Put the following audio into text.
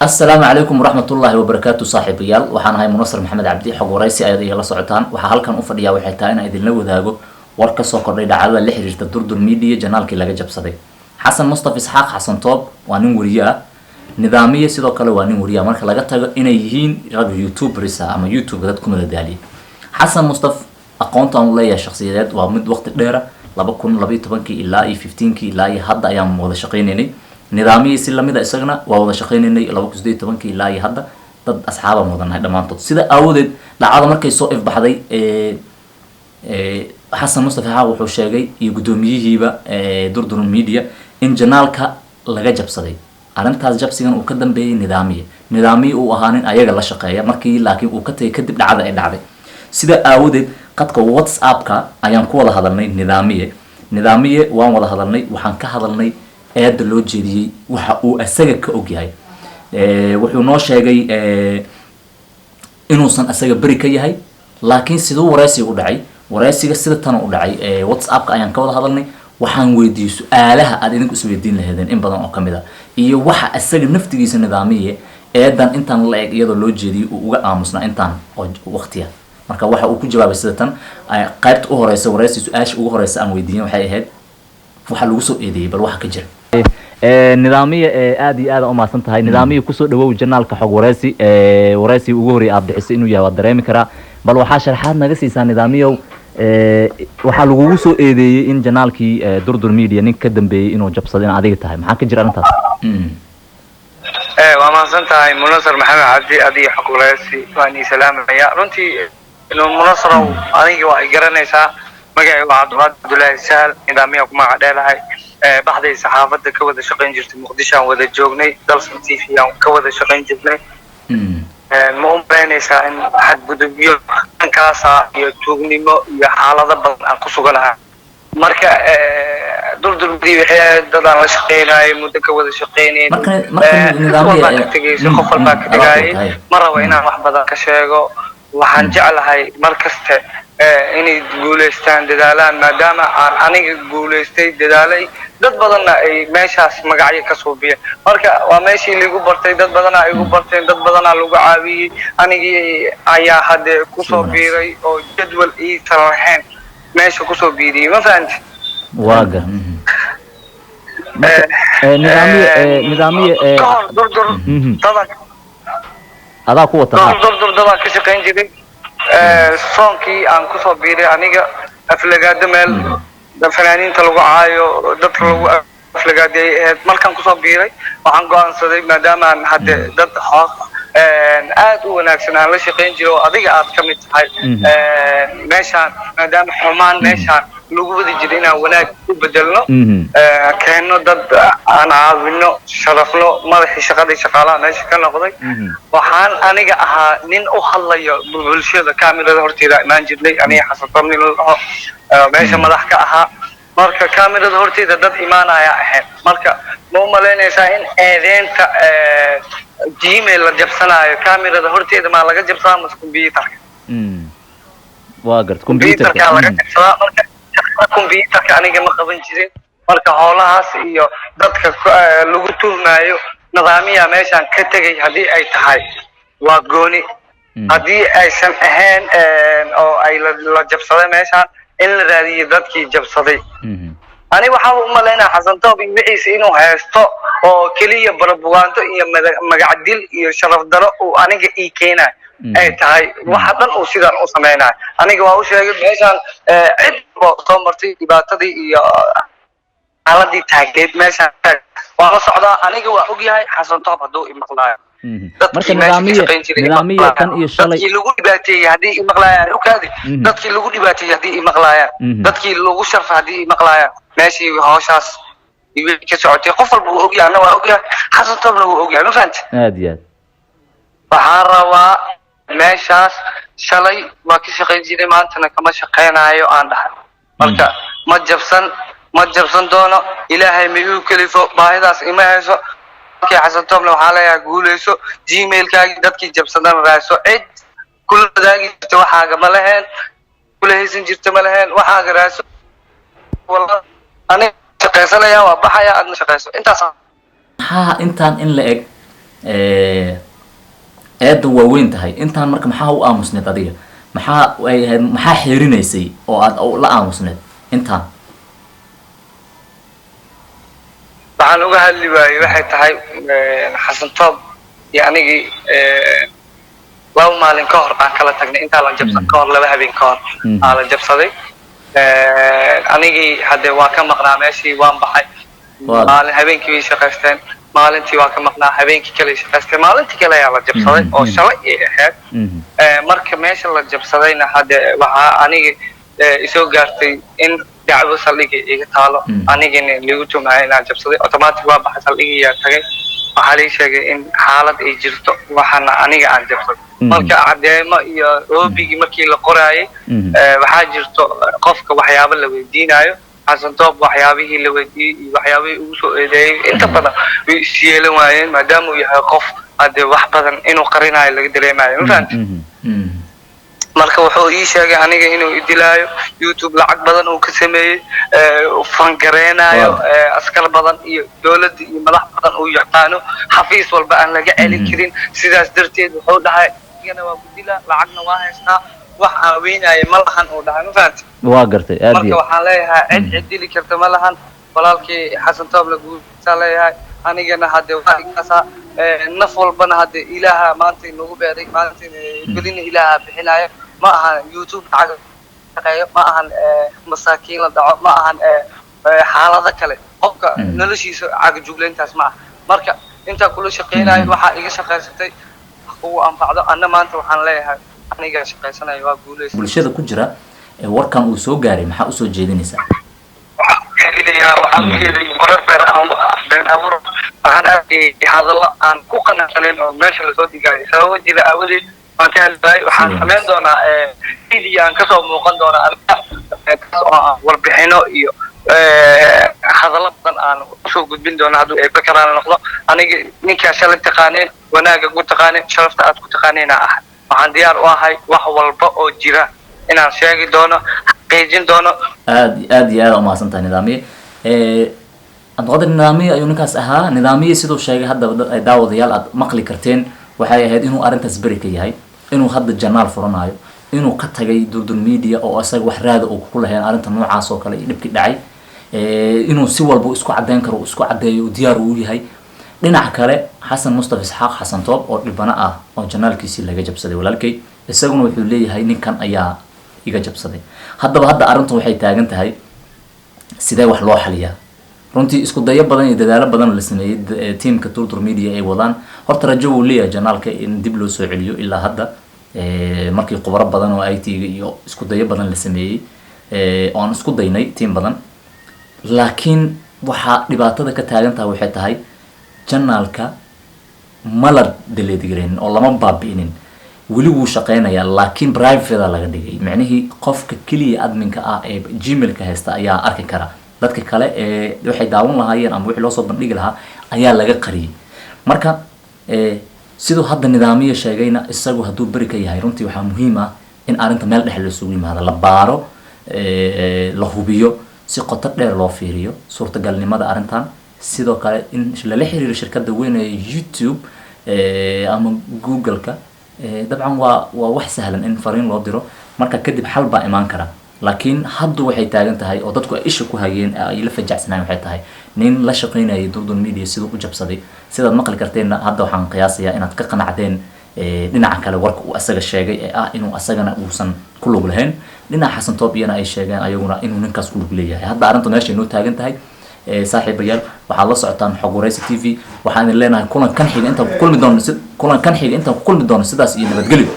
Asalaamu calaykum waraxmatullaahi wabarakaatu, saaxiibayaal. Waxaan ahay Munasar Maxamed Cabdi, xog waraysi ayaad igala socotaan. Waxaa halkan u fadhiyaa waxay tahay inaan idinla wadaago war kasoo kordhay dhacdada la xiriirta Durdur Media, channelkii laga jabsaday. Xasan Mustaf Isxaaq, Xasan Toob, waa nin weriye ah. Nidaamiye sidoo kale waa nin weriye ah. Marka laga tago inay yihiin rag YouTubers ah ama YouTube dad ku madadaaliya, Xasan Mustaf aqoonta aan u leeyahay shakhsiyadeed waa mid waqti dheera. 2012-kii ilaa iyo 15-kii ilaa iyo hadda ayaan wada shaqaynaynay. Nidaamiyii si lamida isagana waa wada shaqaynaynay 2018-kii ilaa iyo hadda. Dad asxaabaan wadanahay dhammaantood. Sida aawadeed, dhacdada markay soo ifbaxday, Xasan Mustafa Xaaq wuxuu sheegay iyo guddoomiyihiiba Durdur Media in channelka laga jabsaday. Arrintaas jabsigan uu ka dambeeyey Nidaamiye. Nidaamiye uu ahaa nin ayaga la shaqeeya markii laakiin uu ka tagay kadib dhacda ay dhacday. Sida aawadeed, qadka WhatsAppka ayaan ku wada hadalnay Nidaamiye. Nidaamiye waan wada hadalnay, waxaan ka hadalnay eedda loo jeediyey, waxa uu isaga ka ogyahay. Wuxuu noo sheegay inuusan isaga beri ka yahay, laakiin siduu waraysiga u dhacay, waraysiga sida tana u dhacay, WhatsAppka ayaan ka wada hadalnay. Waxaan weydiiyey su-aalaha aad idinku isweydiin lahaydeen in badan oo kamid ah iyo waxa isaga naftigiisa Nidaamiye eedan intaan la eg iyadoo loo jeediyey uu uga aamusnaa intaan oo waqtiya. Marka waxa uu ku jawaabay sida tan. Qaybta u horeysa waraysi, su-aasha ugu horeysa aan weydiiyey waxay ahayd waxa lagu soo eedeeyey, bal waxa ka jira. Nidaamiye, aad iyo aad aa umahadsan tahay. Nidaamiye, kusoo dhawow channelka xog waraysi. Waraysiga ugu horreeyay aad bixisay inuu yahay waad dareemi karaa. Bal waxaa sharxaad naga siisaa, Nidaamiyow, waxaa lagugu soo eedeeyey in channelkii Durdur Media nin ka dambeeyey inuu jabsado in adiga tahay. Maxaa ka jira arrintaas? Waa mahadsan tahay, Munasar Maxamed Cabdi. Adiga xog waraysi waan ii salaamaya. Runtii, Munasarow, aniga waa i garanaysaa. Magacay waa Cabdiqaadir Cabdullaahi Sahal, Nidaamiya ku magac dheelahay. Baxday saxaafadda ka wada shaqayn jirtay, Muqdisho aan wada joognay, Dalsan TV aan ka wada shaqayn jirnay. Ma u malaynaysaa in xadgudubyo dhankaasa iyo tuugnimo iyo xaalado badan aan ku suganahay? Marka Durdurmadii waxay ahayd dad aan la shaqeynayo, muddo ka wada shaqeynayn. Marka Cid walbaa Nidaamiya ka tegayso, qof walbaa ka tegaayay. Ma rabo inaan wax badan ka sheego. Waxaan jeclahay mar kaste inay guulaystaan, dadaalaan, maadaama aan aniga guulaystay, dadaalay, dad badanna ay meeshaas magacyo ka suubiyeen. Marka waa meeshii liigu bartay, dad badanaa igu barteen, dad badanaa lagu caawiyey. Anigii ayaa hadde kusoo biiray oo jadwal iisan lahayn meesha kusoo biiriyey. Ma fahanti? Waa gar. Nidaamiye, Nidaamiye, Ka hor Durdur dadan adaa ku wata. Kahor Durdur dadaan ka shaqayn jiray. Soonkii aan kusoo biiray aniga, aflagaado meel fanaaniinta lagu caayo, dadka lagu aflagaadeeyay ahayd. Markaan kusoo biiray, waxaan go'aansaday, maadaama aan hadde dad aad u wanaagsan aan la shaqayn jiro oo adiga aad ka mid tahay, meeshaan maadaama xumaan meeshaan lagu wadi jiray, inaan wanaag u bedelno, keenno dad aan caawino, sharafno madaxii shaqadii shaqaalaha meesha ka noqday. Waxaan aniga ahaa nin u hadlayo bulshada. Kamirada horteeda imaan jirnay, aniga Xasan Tabni la dhaho, meesha madax ka ahaa. Marka kamirada horteeda dad imaanaya ahayd. Marka ma u malaynaysaa in eedeynta Gmail la jabsanaayo kamirada horteeda maa laga jabsadaa mase computerka? Waa gart. Computerka computerka laga jabsadaa. Marka shaqada computerka aniga ma qaban jirin. Marka howlahaas iyo dadka lagu tuhmaayo nidaamiya meeshaan ka tegay haddii ay tahay waa gooni. Haddii aysan ahayn oo ay la jabsaday meeshaan, in la raadiyo dadkii jabsaday. Ani waxaaba u malaynaya Xasan Toob iyo wixiisa inuu haysto oo keliya barabugaanto iyo magacdil iyo sharaf daro uu aniga ii keenayo ay tahay waxa dhan uu sidaan u samaynayo. Aniga waa u sheegay meeshaan cid ba soo martay dhibaatadii iyo xaaladii taagneed meeshaan waa la socdaa. Aniga waa ogyahay Xasan Toob hadduu imaqlaayo, Marka dadkii meesha ka Nidaamiye, shaqayn jiray Nidaamiye, tan iyo shalay dadkii lagu dhibaateeyey haddii imaqlaayaan, ukaadi, dadkii lagu dhibaateeyey haddii imaqlaayaan, dadkii lagu sharfay haddii imaqlaayaan, meeshii hawshaas iyo ka socotay qof walba wuu ogyahay. Anna waa ogyahay, Xasan Toobna wuu ogyahay. Ma fahanti? Aad iyo aad. Waxaan rabaa meeshaas shalay waa ka shaqayn jiray, maantana kama shaqaynaayo aan dhahay. Marka ma jabsan, ma jabsan doono. Ilaahay ma igu kelifo, baahidaas ima hayso. Markii Xasan Toobna waxaa leeyahay guuleyso, Gmailkaagii dadkii jabsadana raadso. Cid kula wadaagi jirta waxaaga ma laheen, kula haysan jirta ma laheen. Waxaaga raadso. Wallah, aniga shaqaysanaya, waa baxaya, aadna shaqayso intaas. Maxaa intaan in la eg Eedda waa weyn tahay intaan. Marka maxaa u aamusneed adiga? Maxaa ay ahayd? Maxaa xeerinaysay oo aad la aamusneed intaan? Waxaan uga hadli waayey waxay tahay, Xasan Toob iyo anigii 2 maalin ka hor aan kala tagnay, intaa la jabsan ka hor, 2 habeen ka hor aa la jabsaday. Anigii hadde waa ka maqnaa meeshii, waan baxay. Maalin habeenkii way shaqaysteen, maalintii waa ka maqnaa, habeenkii kale shaqaysteen, maalintii kale ayaa la jabsaday oo shalay ay ahayd. Marka meesha la jabsadayna hadde waxaa aniga isoo gaartay in dacwo saldhigga iga taalo, anigina ligu tumaya inaan jabsaday. Automatic waa baxay, saldhigiyaa tagay, waxaa lii sheegay in xaalad ay jirto, waxaana aniga aan jabsaday. Marka cadeemo iyo oobigii markii la qoraayay, waxaa jirto qofka waxyaabo la weydiinayo. Xasan Toob waxyaabihii la weydiiyey iyo waxyaabihii ugu soo eedeeyey inta badan way is yeelan waayeen, maadaama uu yahay qof hadee wax badan inuu qarinayo laga dareemayo, ma fahamti? Marka wuxuu ii sheegay aniga inuu idilaayo, YouTube lacag badan uu ka sameeyey, fangareenaayo, askar badan iyo dowladda iyo madax badan uu yaqaano, xafiis walba aan laga celin karin. Sidaas darteed wuxuu dhahay anigana waa ku dilaa, lacagna waa haystaa, wax aan weynaayo ma lahan, uu dhahay, ma fahamti? Waa gartay, aad. Marka waxaan leeyahay cid cid dili karta ma lahan. Walaalkii Xasan Toob la guusaa leeyahay, anigana hadde waa igaasaa. Naf walbana hadde Ilaaha maanta inagu beeray, maanta belina Ilaaha bixinaya. Ma ahan YouTube lacag shaqeeyo, ma ahan masaakiin la dhaco, ma ahan xaalado kale qofka noloshiisa cagajuglayntaas ma aha. Marka intaa kula shaqeynayo waxaa iga shaqaysatay kugu anfacdo. Anna maanta waxaan leeyahay aniga shaqaysanayo waa guuleysa. Bulshada ku jira ee warkan uu soo gaaray maxaa usoo jeedinaysaa? Waxaan ujeeday warar been abuur, waxaan arkayay hadallo aan ku qanacsanayn oo meesha lasoo dhigaayo. Sababo jira aawadeed waan ka hadlaayay. Waxaan samayn doonaa video aan kasoo muuqan doonaa aniga kaas oo aan warbixino iyo hadallo badan aan usoo gudbin doono hadduu Eebbe karaala noqdo. Aniga ninkaa shalay taqaaneen, wanaaga ku taqaaneen, sharafta aad ku taqaaneen ah, waxaan diyaar u ahay wax walba oo jira inaan sheegi doono, xaqiijin doono. Aad aad iyo aad umahadsan tahay, Nidaamiye. Cabdiqaadir Nidaamiye ayuu ninkaas ahaa. Nidaamiye siduu sheegay haddaba, daawadayaal, aad maqli karteen, waxay ahayd inuu arrintaas beri ka yahay, inuu hadda janaal furanayo, inuu ka tagay Durdur Media oo isaga wax raada uu ku lahayn arrinta noocaas oo kale iyo dhibkii dhacay, inuu si walba isku caddeyn karo, isku caddeeyo, diyaar uu yahay. Dhinaca kale, Xasan Mustafa Isxaaq, Xasan Toob, oo dhibano ah oo janaalkiisii laga jabsaday, walaalkay, isaguna wuxuu leeyahay ninkan ayaa iga jabsaday. Haddaba hadda arrintu waxay taagan tahay sidee wax loo xaliyaa. Runtii isku dayo badan iyo dadaalo badan la sameeyey tiamka Durdur Media ay wadaan, horta rajo wuu leeyahay janaalka in dib loo soo celiyo. Ilaa hadda markii khubaro badan oo IT-ga iyo isku dayo badan la sameeyey oo aan isku daynay tiam badan, laakiin waxaa dhibaatada ka taagan tahay waxay tahay janaalka ma la delete gareynin oo lama baabi'inin, weli wuu shaqeynayaa, laakiin private laga dhigay. Micnihii qofka keliya adminka ah ee Gmailka haysta ayaa arki kara, dadka kale ee waxay daawan lahaayeen ama wixii loosoo bandhigi lahaa ayaa laga qariyay. Marka siduu hadda Nidaamiya sheegayna, isagu hadduu beri ka yahay, runtii waxaa muhiim ah in arrinta meel dhexe laisugu yimaado, la baaro, la hubiyo, si qoto dheer loo fiiriyo suurtagalnimada arrintan. Sidoo kale in lala xiriiro shirkadda weyn ee YouTube ama Google-ka. Dabcan waa wax sahlan in fariin loo diro, marka kadib xal baa imaan kara. Laakiin haddu waxay taagan tahay oo dadku ay isha ku hayeen, ay la fajacsanayen, waxay tahay nin la shaqaynayay Durdur Media siduu u jabsaday. Sidaad maqli karteenna, hadda waxaan qiyaasayaa inaad ka qanacdeen dhinaca kale warka uu asaga sheegay ee ah inuu asagana uusan ku lug lahayn, dhinaca Xasan Toob iyana ay sheegeen ayaguna inuu ninkaas ku lug leeyahay. Hadda arrintu meeshay noo taagan tahay, saaxiibayaal, waxaad la socotaan Xog Waraysi TV. Waxaan idin leenahay kulan kan xiga intaan ku kulmi doono, kulan kan xiga intaan ku kulmi doono, sidaas iyo nabadgelyo.